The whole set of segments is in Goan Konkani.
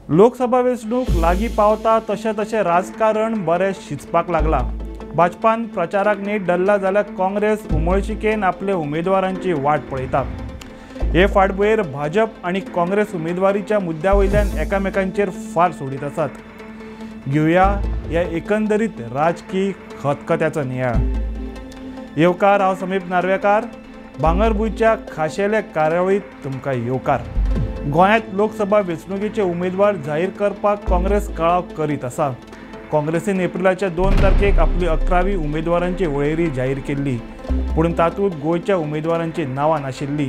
लोकसभा वेंचणूक लागीं पावता तशें तशें राजकारण बरें शिजपाक लागलां। भाजपान प्रचाराक नेट धरला जाल्यार काँग्रेस उमळशिकेन आपले उमेदवारांची वाट पळयता। हे फाटभुंयेर भाजप आनी काँग्रेस उमेदवारीच्या मुद्द्या वयल्यान एकामेकांचेर फार सोडीत आसात। घेवया ह्या एकंदरीत राजकीय खतखत्याचो नियाळ। येवकार, हांव समीप नार्वेकार, भांगरभूंयच्या खाशेले कार्यावळींत तुमकां येवकार। गोंयांत लोकसभा वेंचणुकेचे उमेदवार जाहीर करपाक काँग्रेस कळाव करीत आसा। काँग्रेसीन एप्रिलाच्या 2 तारखेक आपली 11वी उमेदवारांची वळेरी जाहीर केल्ली, पूण तातूंत गोंयच्या उमेदवारांची नांवां नाशिल्ली।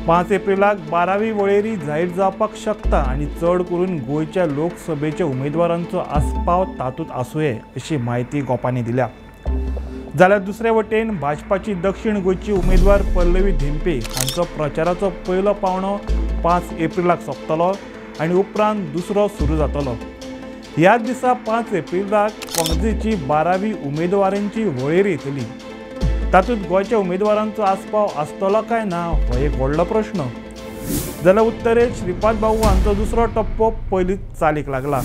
5 एप्रिलाक 12वी वळेरी जाहीर जावपाक शकता आनी चड करून गोंयच्या लोकसभेच्या उमेदवारांचो आस्पाव तातूंत आसुये अशी म्हायती गोपांनी दिल्या। जाल्यार दुसरे वटेन भाजपाची दक्षिण गोंयची उमेदवार पल्लवी धेंपे हांचो प्रचाराचो पयलो पावणो 5 एप्रिलाक सोंपतलो आनी उपरांत दुसरो सुरू जातलो। ह्याच दिसा 5 एप्रिलाक काँग्रेसीची 12वी उमेदवारांची वळेरी येतली। तातूंत गोंयच्या उमेदवारांचो आस्पाव आसतलो काय ना हो एक व्हडलो प्रश्न। जाल्यार उत्तरेत श्रीपाद भाऊ हांचो दुसरो टप्पो पयलींच चालीक लागला।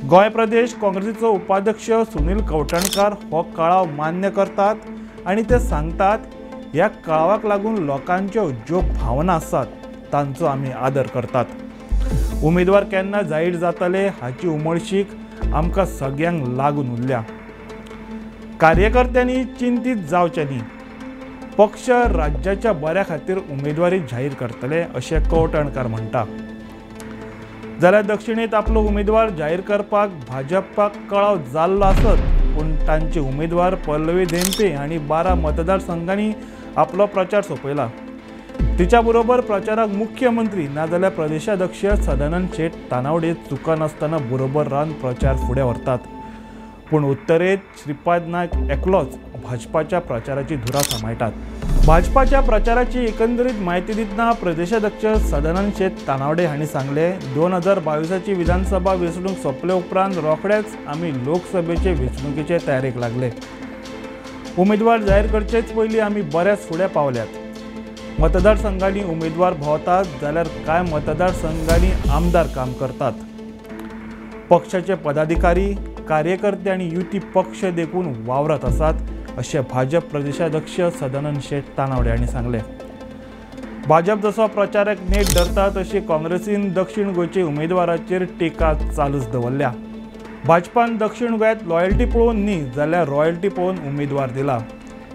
गोंय प्रदेश काँग्रेसीचो उपाध्यक्ष सुनील कवठणकार हो कळाव मान्य करतात आनी ते सांगतात, ह्या कळावाक लागून लोकांच्यो ज्यो भावना आसात तांचो आमी आदर करतात। उमेदवार केन्ना जाहीर जातले हाची उमळशीक आमकां सगळ्यांक लागून उरल्या। कार्यकर्त्यांनी चिंतीत जावचें न्ही, पक्ष राज्याच्या बऱ्या खातीर उमेदवारी जाहीर करतले अशें कवठणकार म्हणटा। जाल्यार दक्षिणेंत आपलो उमेदवार जाहीर करपाक भाजपाक कळाव जाल्लो आसत, पूण तांचे उमेदवार पल्लवी धेंपे हांणी 12 मतदारसंघांनी आपलो प्रचार सोंपयला। तिच्या बरोबर प्रचाराक मुख्यमंत्री नाजाल्यार प्रदेशाध्यक्ष सदानंद शेट तानावडे चुकनासतना बरोबर रावन प्रचार फुडें व्हरतात। पूण उत्तरेंत श्रीपाद नायक एकलोच भाजपाच्या प्रचाराची धुरा सांबाळटात। भाजपाच्या प्रचाराची एकंदरीत म्हायती दितना प्रदेशाध्यक्ष सदानंद शेट तानावडे हांणी सांगले, 2022ची विधानसभा वेंचणूक सोंपले उपरांत रोखडेच आमी लोकसभेचे वेंचणुकेचे तयारेक लागले। उमेदवार जाहीर करचेच पयलीं आमी बऱ्याच फुडें पावल्यात। मतदारसंघांनी उमेदवार भोंवतात जाल्यार कांय मतदारसंघांनी आमदार काम करतात। पक्षाचे पदाधिकारी, कार्यकर्ते आनी युती पक्ष देखून वावरत आसात अशें भाजप प्रदेशाध्यक्ष सदानंद शेट तानावडे हांणी सांगलें। भाजप जसो प्रचाराक नेट धरता तशी काँग्रेसीन दक्षिण गोंयचे उमेदवाराचेर टिका चालूच दवरल्या। भाजपान दक्षिण गोंयांत लॉयल्टी पळोवन न्ही जाल्यार रॉयल्टी पळोवन उमेदवार दिला,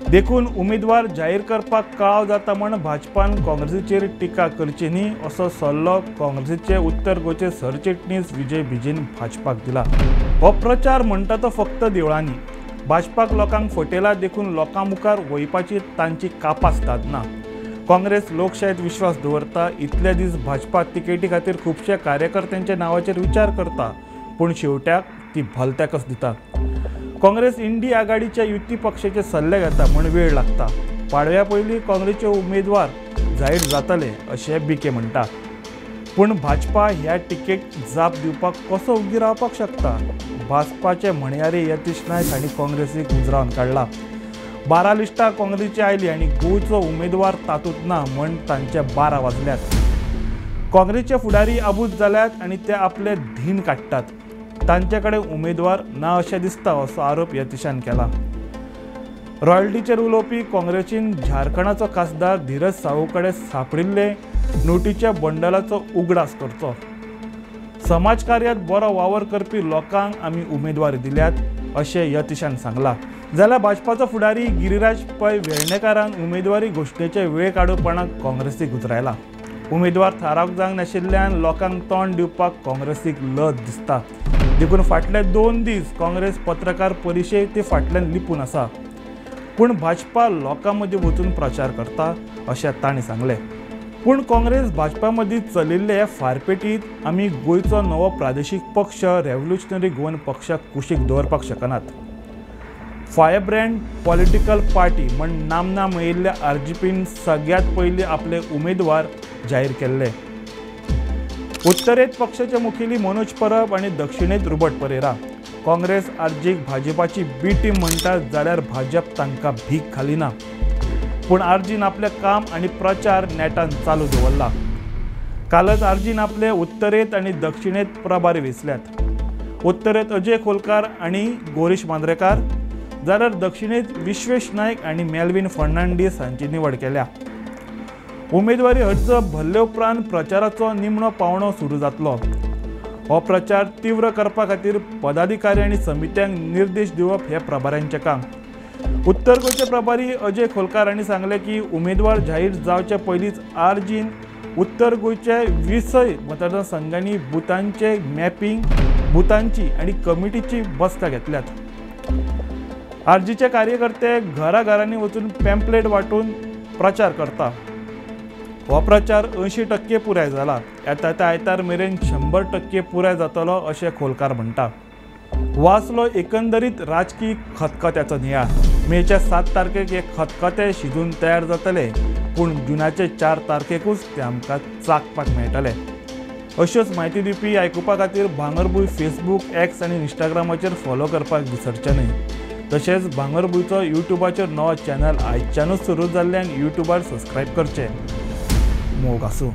देखून उमेदवार जाहीर करपाक कळाव जाता म्हूण भाजपान काँग्रेसीचेर टिका करची न्ही असो सल्लो काँग्रेसीचे उत्तर गोंयचे सरचिटणीस विजय भिजेन भाजपाक दिला। हो प्रचार म्हणटा तो फक्त देवळांनी। भाजपाक लोकांक फटयला देखून लोकां मुखार वयपाची तांची कापास्ताद ना। काँग्रेस लोकशायेत विश्वास दवरता। इतले दीस भाजपा तिकेटी खातीर खुबशे कार्यकर्त्यांच्या नांवाचेर विचार करता, पूण शेवट्याक ती भलत्याकच दिता। काँग्रेस इंडी आघाडीच्या युती पक्षाचे सल्ले घेता म्हूण वेळ लागता। पाडव्या पयलीं काँग्रेसचे उमेदवार जाहीर जातले अशें बीके म्हणटा, पूण भाजपा ह्या टिकेट जाप दिवपाक कसो उगी रावपाक शकता? भाजपाचे म्हणयारे यतीश नायक हांणी काँग्रेसीक उजरावन काडला। 12 लिस्टां काँग्रेसीची आयली आनी गोंयचो उमेदवार तातूंत ना म्हूण तांचे 12 वाजल्यात। काँग्रेसचे फुडारी आबूज जाल्यात आनी ते आपले धीण काडटात। तांचे कडेन उमेदवार ना अशें दिसता असो आरोप यतीशान केला। रॉयल्टीचेर उलोवपी काँग्रेसीन झारखंडाचो खासदार धीरज साहू कडेन सांपडिल्ले नोटीच्या बंडलाचो उगडास करचो। समाजकार्यांत बरो वावर करपी लोकांक आमी उमेदवारी दिल्यात अशें यतीशान सांगलां। जाल्यार भाजपाचो फुडारी गिरिराज पै वेर्णेकारान उमेदवारी घोशणेचे वेळ काडूपणाक काँग्रेसीक उजरायला। उमेदवार थारावंक जावंक नाशिल्ल्यान लोकांक तोंड दिवपाक काँग्रेसीक लज दिसता, देखून फाटले 2 दीस काँग्रेस पत्रकार परिशद फाटल्यान लिपून आसा। पूण भाजपा लोकां मदीं वचून प्रचार करता अशें तांणी सांगलें। पूण काँग्रेस भाजपा मदीं चलिल्ले फारपेटीत आमी गोंयचो नवो प्रादेशीक पक्ष रेव्होल्युशनरी गोवन पक्षाक कुशीक दवरपाक शकनात। फायरब्रँड पॉलिटिकल पार्टी म्हण नामना मेळिल्ल्या आरजीपीन सगळ्यांत पयलीं आपले उमेदवार जाहीर केल्ले। उत्तरेंत पक्षाचे मुखेली मनोज परब आनी दक्षिणेंत रुबर्ट परेरा। काँग्रेस आरजीक भाजपाची बी टीम म्हणटात जाल्यार भाजप तांकां भीक घालिना, पूण आरजीन आपलें काम आनी प्रचार नेटान चालू दवरला। कालच आरजीन आपले उत्तरेंत आनी दक्षिणेंत प्रभारी वेंचल्यात. उत्तरेंत अजय खोलकार आनी गोरीश मांद्रेकार, जाल्यार दक्षिणेंत विश्वेश नायक आनी मेल्विन फर्नांडीस हांची निवड केल्या. उमेदवारी अर्ज भरले उपरांत प्रचाराचो निमणो पावणो सुरू जातलो. हो प्रचार तीव्र करपा खातीर पदाधिकारी आनी समित्यांक निर्देश दिवप हे प्रभाऱ्यांचें काम. उत्तर गोंयचे प्रभारी अजय खोलकार हांणी सांगलें की उमेदवार जाहीर जावचे पयलींच आरजीन उत्तर गोंयचे 20 मतदारसंघांनी बुथांचे मॅपिंग, बुथांची आनी कमिटीची बसका घेतल्यात. आरजीचे कार्यकर्ते घराघरांनी वचून पॅम्पलेट वांटून प्रचार करता. हो प्रचार 80% पुराय जाला. येता त्या आयतार मेरेन 100% पुराय जातलो अशें खोलकार म्हणटा. वाचलो एकंदरीत राजकी खतखत्याचो नियाळ. मेच्या 7 तारखेक हे खतखते शिजून तयार जातले, पूण जुनाचे 4 तारखेकूच ते आमकां चाखपाक मेळटले. अश्योच म्हायती दिवपी आयकुपा खातीर भांगरभूंय फेसबूक, एक्स आनी इंस्टाग्रामाचेर फॉलो करपाक विसरचें न्हय. तशेंच भांगरभूंयचो यूट्यूबाचेर नवो चॅनल आयच्यानूच सुरू जाल्ल्यान यूट्यूबार सबस्क्रायब करचें. मोग आसूं.